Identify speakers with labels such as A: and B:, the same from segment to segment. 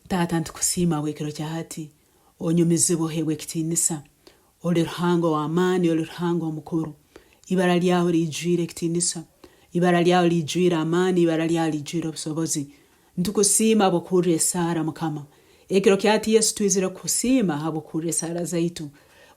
A: Taata nitukusiima habw'ekiro kya hati, onyumizibwe oheebwe ekitiinisa. Oli Ruhanga ow'amaani, oli Ruhanga omukuru. Ibara lyawe liijwire ekitiinisa, ibara lyawe liijwire amaani, ibara lyawe liijwire obusobozi. Nitukusiima habw'okuhurra esaara Mukama. Ekiro kya hati Yesu twizire kukusiima habw'okuhurra esaara zaitu.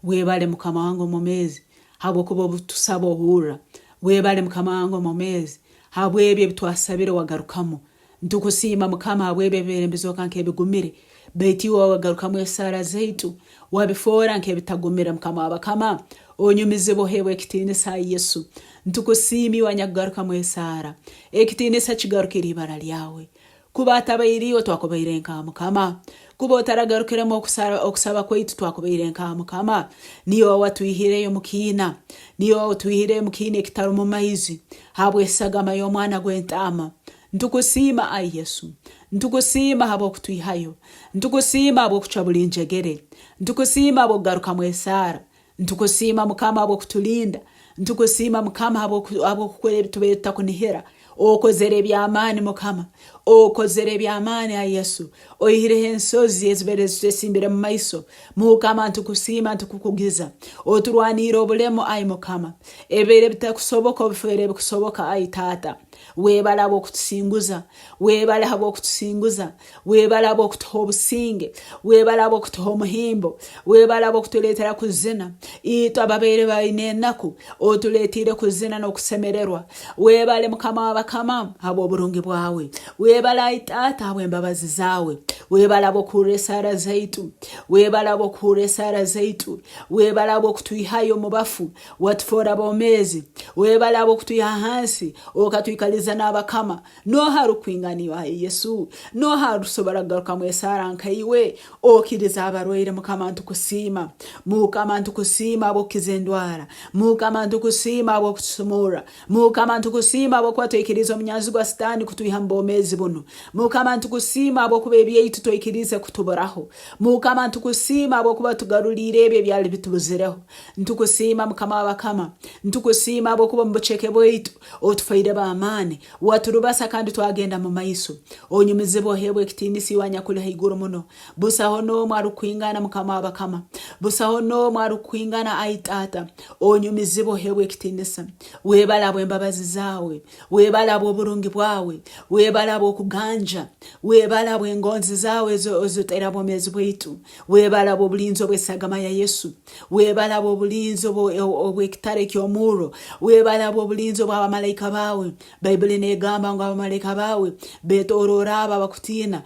A: Webale Mukama wange omwomeezi habwokuba obutusaba ohurra. Webale Mukama wange omwomeezi habw'ebi ebitwasabire wagarukamu. Ntukusiima Mukama habw'ebi ebibaire nibizooka nk'ebigumire, baitu iwe wagarukamu esaara zaitu, wabifoora nk'ebitagumire Mukama w'abakama. Onyumizibwe oheebwe ekitiinisa ai Yesu. Ntukusiima iwe anyakugarukamu esaara. Ekitiinisa kigarukire ibara lyawe. Kuba atabaire iwe twakubaire nkaha Mukama? Kuba otaragarukiremu okusaba kwaitu twakubaire nkaha Mukama? Niiwe owatwihireyo mu kiina, niiwe owatwihireyo mu kiina ekitarumu maizi, habw'esagama y'Omwana gw'Entaama. Ntukusiima ai Yesu. Ntukusiima habw'okutwihayo. Ntukusiima habw'okucwa buli njegere. Ntukusiima habw'okugarukamu esaara. Ntukusiima Mukama habw'okutulinda. Ntukusiima Mukama habw'okukora ebi tubaire tutakunihira. Okozere eby'amaani Mukama. Okozere eby'amaani ai Yesu. Oihireho ensozi ezibaire zitwesimbire mu maiso. Mukama ntukusiima ntukukugiza. Oturwaniire obulemu ai Mukama. Ebibaire bitakusoboka obifoire ebikusoboka ai Taata. Webale habw'okutusinguza. Webale habw'okutusinguza. Webale habw'okutuha obusinge. Webale habw'okutuha omuhimbo. Webale habw'okutuleetera kuzina. Itwe ababaire baine enaku, otuleetiire kuzina n'okusemererwa. Webale Mukama w'abakama habw'oburungi bwawe. Webale ai Taata habw'embabazi zaawe. Webale habw'okuhurra esaara zaitu. Webale habw'okuhurra esaara zaitu. Webale habw'okutwihayo omu bafu watufoora bomeezi. Webale habw'okutwiha hansi okatwikaliza n'abakama. Nooha arukwingana iwe, ai Yesu? Nooha arusobora kugarukamu esaara nka iwe? Okiriza abarwaire, Mukama ntukusiima. Mukama ntukusiima habw'okukiza endwara. Mukama ntukusiima habw'okutusumurra. Mukama ntukusiima habwokuba toikiriize omunyanzigwa Sitaani kutwiha mu bwomeezi bunu. Mukama ntukusiima habwokuba ebyaitu toikiriize kutuburaho. Mukama ntukusiima habwokuba otugaruliire ebi ebyali bitubuzireho. Ntukusiima Mukama w'abakama. Ntukusiima habwokuba omu buceke bwaitu Otufaire b'amaani, waturubasa kandi twagenda mu maiso. Onyumizibwe oheebwe ekitiinisa iwe anyakuli haiguru muno. Busaho n'omu arukukwingana Mukama w'abakama. Busaho n'omu arukukwingana ai Taata. Onyumizibwe oheebwe ekitiinisa. Webale habw'embabazi zaawe. Webale habw'oburungi bwawe. Webale habw'okuganja. Webale habw'engonzi zaawe ezotaire ha bwomeezi bwaitu. Webale habw'obulinzi obw'esagama ya Yesu. Webale habw'obulinzi obw'ekitara eky'omurro. Webale habw'obulinzi obw'abamalaika baawe. Baibuli n'egamba ngu abamalaika baawe betoroora abo abakutiina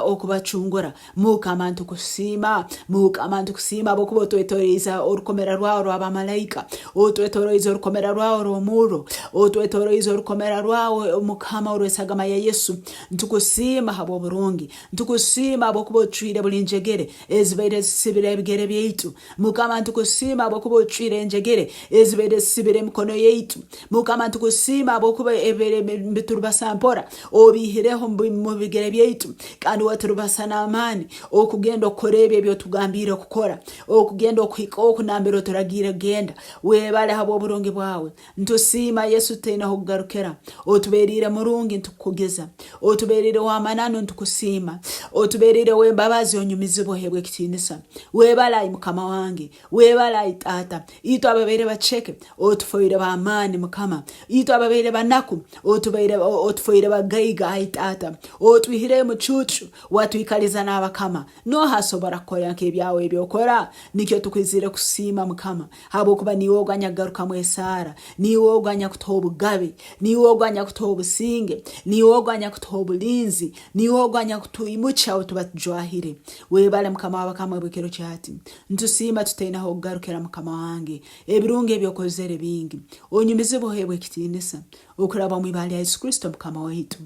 A: okubacungura. Mukama ntukusiima, Mukama ntukusiima habwokuba otwetoroize orukomera rwawe rw'abamalaika, otwetoroize orukomera rwawe orw'omurro, otwetoroize orukomera rwawe Mukama orw'esagama ya Yesu. Ntukusiima habw'oburungi, ntukusiima habwokuba ocwire buli njegere ezibaire zisibire ebigere byaitu. Mukama ntukusiima habwokuba ocwire enjegere ezibaire zisibire emikono yaitu. Mukama ntukusiima habwokuba ebibaire biturubasa mpora obiihireho mu bigere byaitu kandi waturubasa n'amaani okugenda okukora ebi ebyotugambiire kukora, okugenda okuhika oku nambere oturagiire kugenda. Webale habw'oburungi bwawe. Ntusiima Yesu tutaine ahokugarukira. Otuberiire murungi ntukukugiza. Otuberiire w'amananu ntukusiima. Otuberiire w'embabazi onyumizibwe oheebwe ekitiinisa. Webale ai Mukama wange. Webale ai Taata. Itwe ababaire baceke otufoire b'amaani Mukama. Itwe ababaire banaku otufoire bagaiga ai Taata. Otwihireyo mucuucu watwikaliza n'abakama. Nooha asobora kukora nk'ebyawe eby'okora? Nikyo tukwizire kusiima Mukama. Habwokuba niiwe ogu anyakugarukamu esaara, niiwe ogu anyakutuha obugabe, niiwe ogu anyakutuha obusinge, niiwe ogu anyakutuha obulinzi, niiwe ogu anyakutwimukya obu tuba tujwahire. Webale Mukama w'abakama obw'ekiro kya hati. Nitusiima tutaine ah'okugarukira Mukama wange. Ebirungi ebi okozere bingi. Onyumizibwe oheebwe ekitiinisa okuraba omu ibara lya Yesu Kristo Mukama waitu.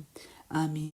A: Amiina.